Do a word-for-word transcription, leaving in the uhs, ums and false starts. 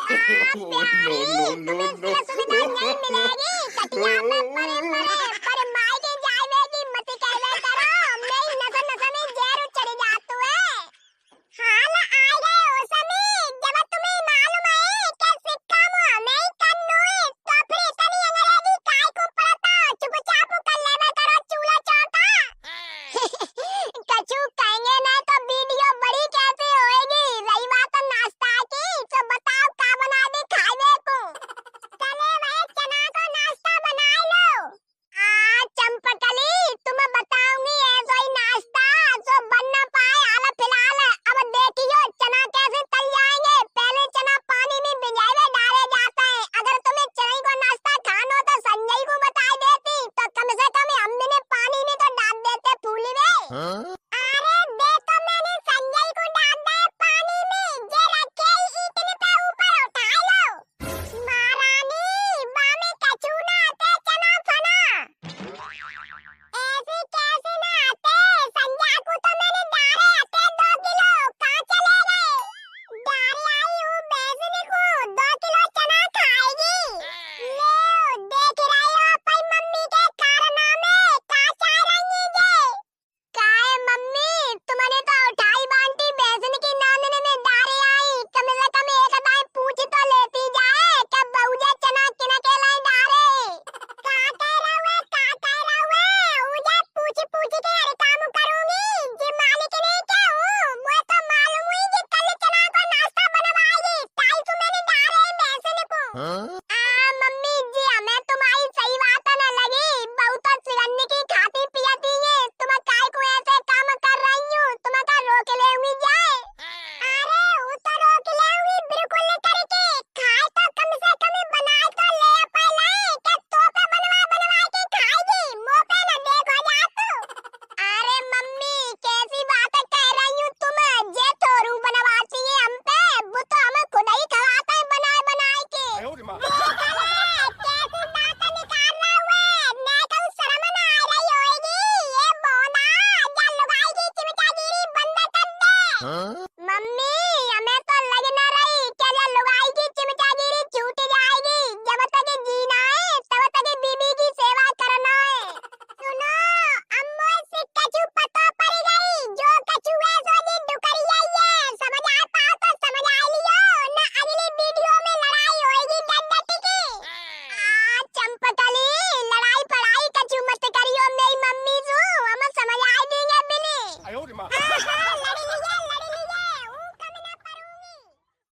आ, प्यारी, तुम्हें इसकी सुविधा नहीं मिलेगी। कटिया में परे परे, पर माई के जावे की मत कहवे करो, मेरी नस नस में जहर चढ़ जातू है। हाल आए गए ओ समी, जब तुम्हें मालूम है कि सिक्का मुँह में ही करनो है, तो फिर इतनी अंग्रेजी काय को पड़ता? चुपचाप कर लेवे करो चूल्हा चौका। कछु कहेंगे ना तो वीडियो बड़ी कैसे होएगी? रही बात नाश्ता की, तो बताओ का बना दी खावे को? चले भाई, चना को नाश्ता बनाए लो। आ चंपकली, तुम्हें बताऊंगी ऐसो ही नाश्ता जो बन ना पाए हाल फिलहाल। अब देखियो चना कैसे तल जाएंगे। पहले चना पानी में भिंजाए हुए डाले जाते हैं। अगर तुम्हें चने को नाश्ता खानो तो संजय को बता देती, तो कम से कम हम भी ने पानी में तो डाल देते फूली में। हाँ? अरे दे तो मैंने संजय को डाल दे पानी में, जे रखे ही इतने पे ऊपर उठा लो। महारानी, बा में कछू ना आते चना फना। ऐसे कैसे ना आते? संजय को तो मैंने डाले आते दो किलो, कहाँ चले गए? डाले आई हूँ बेचने को, दो किलो चना खाएगी। ले, देख रहे हो अपन मम्मी के कारनामे, कहाँ जा रही है ये? काहे मम्मी, तुमने तो उठाई बांटी भैंसन की नांदने में डारे आई, कम से कम एक दाई पूछ तो लेती जाए, कब बहू जे चना किना के लाई डारे। का कह रहा हुए, का कह रहा हुए, उजे पूछ पूछ के हर काम करूंगी, जी मालिक नहीं क्या हूँ, मैं तो मालूम हुई कि कल चना को नाश्ता बनवाएगी, ताई तू मैंने डारे भैंसन को। हाँ?